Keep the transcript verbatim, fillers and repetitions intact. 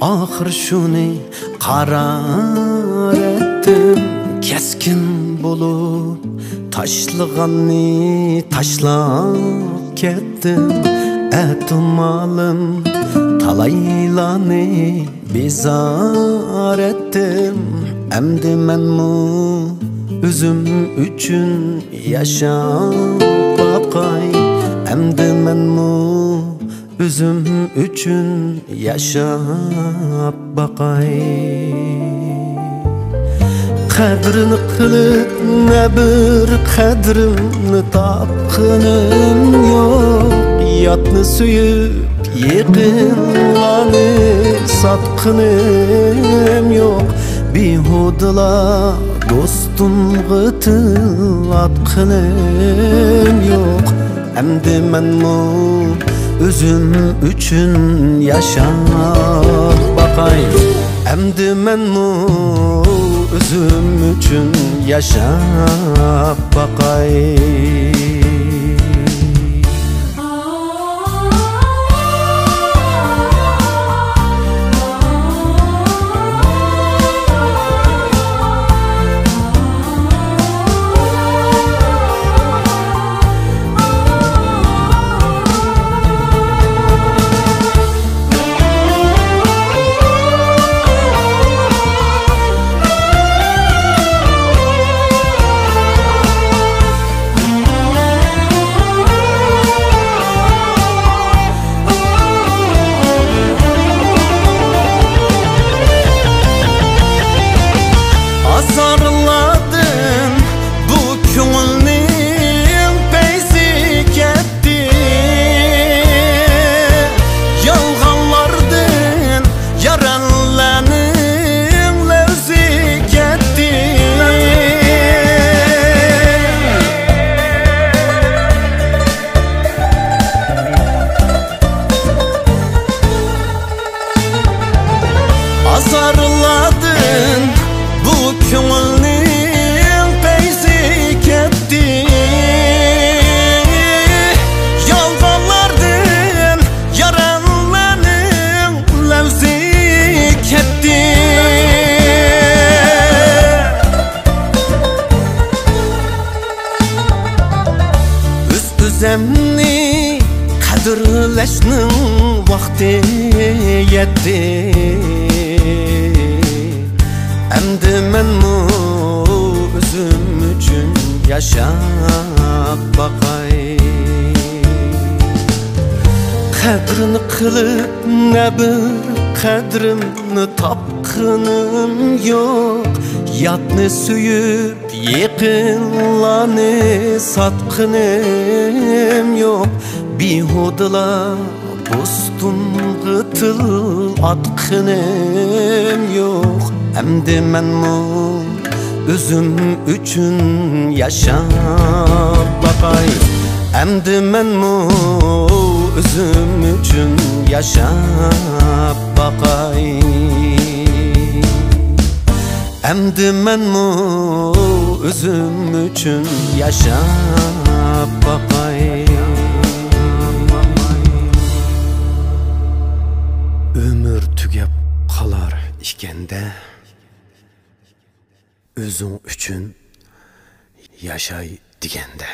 ئاخىر شۇنى قارار ئەتتىم، كەسكىن بولۇپ تاشلىغاننى تاشلاپ كەتتىم. ئەتىمالىم تالايلارنى بىزار ئەتتىم. ئەمدى مەنمۇ ئۆزۈم ئۈچۈن ياشاپ باقاي. ئەمدى مەنمۇ ئۆزۈم ئۈچۈن ياشاپ باقاي. قەدرىنى قىلىپ نە بىر قەدرىمنى تاپقىنىم يوق. ياتنى سۆيۈپ يېقىنلارنى ساتقىنىم يوق. بىھۇدىلا دوستۇمغا تىل ئاتقىنىم يوق. ئەمدى مەنمۇ ئۆزۈم ئۈچۈن ياشاپ باقاي. ئەمدى مەنمۇ ئۆزۈم ئۈچۈن ياشاپ باقاي. ئازارلاردىن بۇ كۆڭۈلنىڭ پەيزى كەتتى. يالغانلاردىن يارەنلەرنىڭ لەۋزى كەتتى. ئازارلاردىن بۇ كۆڭۈلنىڭ پەيزى كەتتى. يالغانلاردىن يارەنلەرنىڭ لەۋزى كەتتى. ئۆز-ئۆزۈمنى قەدىرلەشنىڭ ۋاقتى يەتتى. ئەمدى مەنمۇ ئۆزۈم ئۈچۈن ياشاپ باقاي. قەدرىنى قىلىپ نە بىر قەدرىمنى تاپقىنىم يوق. ياتنى سۆيۈپ يېقىنلارنى ساتقىنىم يوق. بىھۇدىلا دوستۇمغا تىل ئاتقىنىم يوق. ئەمدى مەنمۇ ئۆزۈم ئۈچۈن ياشاپ باقاي. ئەمدى مەنمۇ ئۆزۈم ئۈچۈن ياشاپ باقاي. ئەمدى مەنمۇ ئۆزۈم ئۈچۈن ياشاپ باقاي. ئۆمۈر تۈگەپ قالار ئىكەندە، ئۆزۈڭ ئۈچۈن ياشاي دېگەندە.